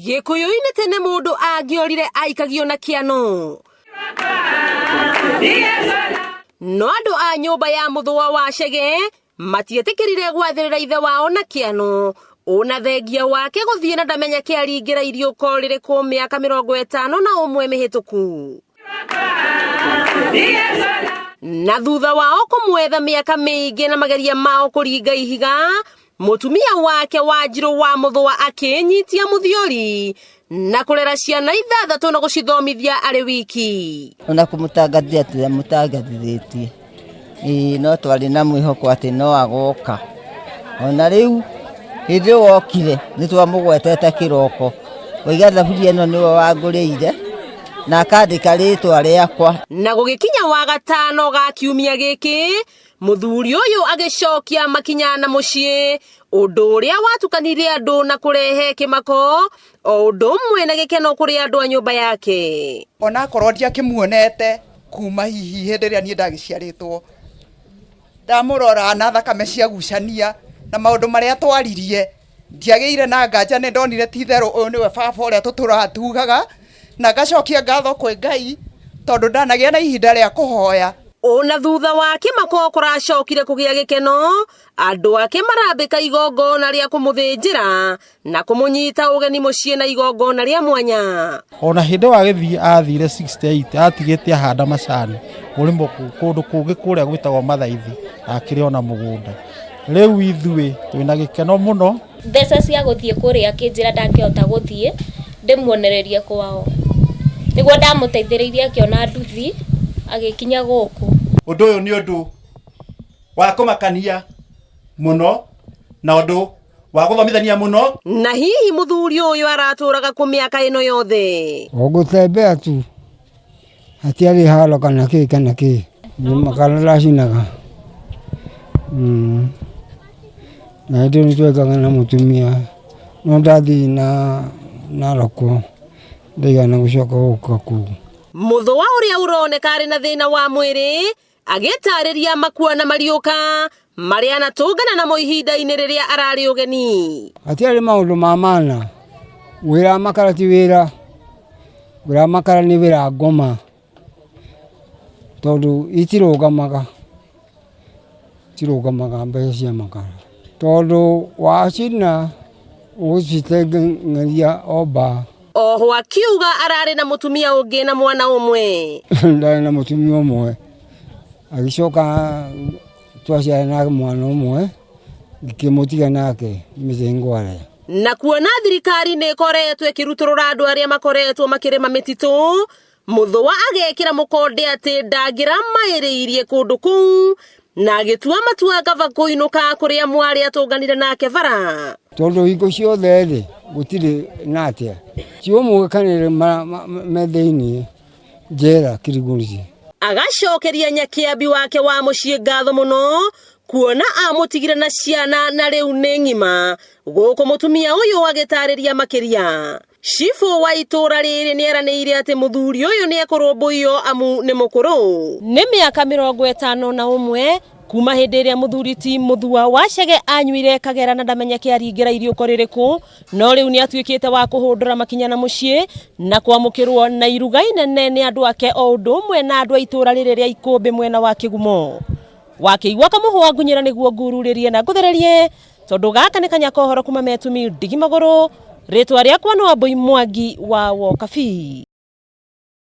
Gĩkũyũ-inĩ tene mũndũ angĩorire aikagio na kĩano. No andũ a nyũmba ya mũthũa wa Chege matietĩkĩrire gwathĩrĩra ithe wao na kĩano ona thengia wake gũthiĩ na ndamenyeke aringĩra iriũko rĩrĩkũ mĩaka 51 mĩhĩtũku. Na thutha wao kũmwetha mĩaka mĩingĩ na mageria mao kũringa ihiga, mũtumia wake Wanjirũ wa Mũthũa akĩnyitia mũthiori na kũrera ciana ithathatũ na gũcithomithia arĩ wiki. Ona kũmũtangathia tũtiamũtangathithĩtie. Ĩĩ no twarĩ na mwĩhoko atĩ no agoka. Ona rĩu hĩndĩ ĩyo okire nĩ twamũgwetete kĩroko. Waiga thaburia ĩno nĩwe wangũrĩire na akandĩka rĩtwa rĩakwa. Na gũgĩkinya Wagatano ga kiumia gĩkĩ, mũthuri ũyũ agĩcokia makinya na mũciĩ, ũndũ ũrĩa watukanirie andũ na kũrehe kĩmako o ũndũ ũmwe na gĩkeno kũrĩ andũ a nyũmba yake. Onakorwo ndiakĩmuonete kuma hihi hĩndĩ ĩrĩa niĩ ndagĩciarĩtwo, ndamũrora na thakame ciagucania na maũndũ marĩa twaririe, ndiagĩire na nganja nĩ ndonire ti itherũ ũyũ nĩwe baba ũrĩa tũtũraga tugaga, na ngacokia ngatho kwĩ Ngai tondũ ndanagĩa na ihinda rĩa kũhoya. Ona thutha wa kĩmako kũracokire kũgĩa gĩkeno, andũ ake marambĩka igongona rĩa kũmũthĩnjĩra na kũmũnyita ũgeni mũciĩ na igongona rĩa mwanya. Ona hĩndĩ ĩyo agĩthiĩ athire 68 atigĩte ahanda macani mũrĩmo kũndũ kũngĩ kũrĩa gwĩtagwo Mathaithi akĩrĩ ona mũgũnda. Rĩu ithuĩ twĩna gĩkeno mũno. Mbeca cia gũthiĩ kũrĩa akĩnjĩra ndangĩhota gũthiĩ ndĩmuonererie kwao. Nĩguo ndamũteithĩrĩirie akĩona nduthi agĩkinya gũkũ. Ũndũ ũyũ nĩ ũndũ wa kũmakania mũno na ũndũ wa gũthomithania mũno. Na hihi mũthuri ũyũ aratũraga kũ mĩaka ĩno yothe? O gũtembea tu hatiarĩ haro kana kĩ kana kĩ, nĩ makara ndacinaga. Na hĩndĩ ĩyo nĩ twekaga na mũtumia no ndathiĩ na Narok ndaigana gũcoka gũka kũu. Mũthũa ũrĩa ũroneka arĩ na thĩna wa mwĩrĩ agĩtarĩria makua na mariũka marĩa anatũngana namo ihinda-inĩ rĩrĩa ararĩ ũgeni. Hatiarĩ maũndũ ma maana, wĩra wa makara ti wĩra, wĩra wa makara nĩ wĩra wa ngoma tondũ itirũgamaga, itirũgamaga mbeca cia makara tondũ wacina ũgũcitengeria o mbaa. Oho akiuga ararĩ na mũtumia ũngĩ na mwana ũmwe. Ndarĩ na mũtumia ũmwe, agĩcoka twaciarana na mwana ũmwe, ngĩkĩmũtiga nake mĩtĩ ngware. Na kuona thirikari nĩ ĩkoretwo ĩkĩrutũrũra andũ arĩa makoretwo makĩrĩma mĩtitũ, Mũthũa agekĩra mũkonde atĩ ndangĩramaĩrĩirie kũndũ kũu na agĩtua matua kaba kũinũka kũrĩa mwarĩ atũnganire nake bara. Tondũ hingo ciothe rĩ, gũtirĩ na atĩa, ti ũmwe kana erĩ me thĩiniĩ njera Kilgoris. Agacokeria Nyakĩambi wake wa mũciĩ ngatho mũno kuona amũtigire na ciana na rĩu nĩ ng'ima. Gũkũ mũtumia ũyũ agĩtarĩria makĩria. Cibũ wa itũũra rĩrĩ nĩeranĩire atĩ mũthuri ũyũ nĩekũrũmbũiyo amu nĩ mũkũrũ. Nĩ mĩaka 51 kuma hĩndĩ ĩrĩa mũthuri ti Mũthua wa Chege anyuire kagera na ndamenyeke aringĩra iriũko rĩrĩkũ, no rĩu nĩatuĩkĩte wa kũhũndũra makinya na mũciĩ na kwamũkĩrwo na iruga inene nĩ andũ ake o ũndũ ũmwe na andũ a itũũra rĩrĩ rĩa Ikũmbĩ mwena wa Kĩgumo. Wakĩigua kamũhũa ngunyĩra nĩguo ngururĩrie na ngũthererie Tondũ gaka nĩ kanya kohoro kuma metumi ndigi magũrũ, rĩtwa rĩakwa nĩ Wambui Mwangi wa Wokabi.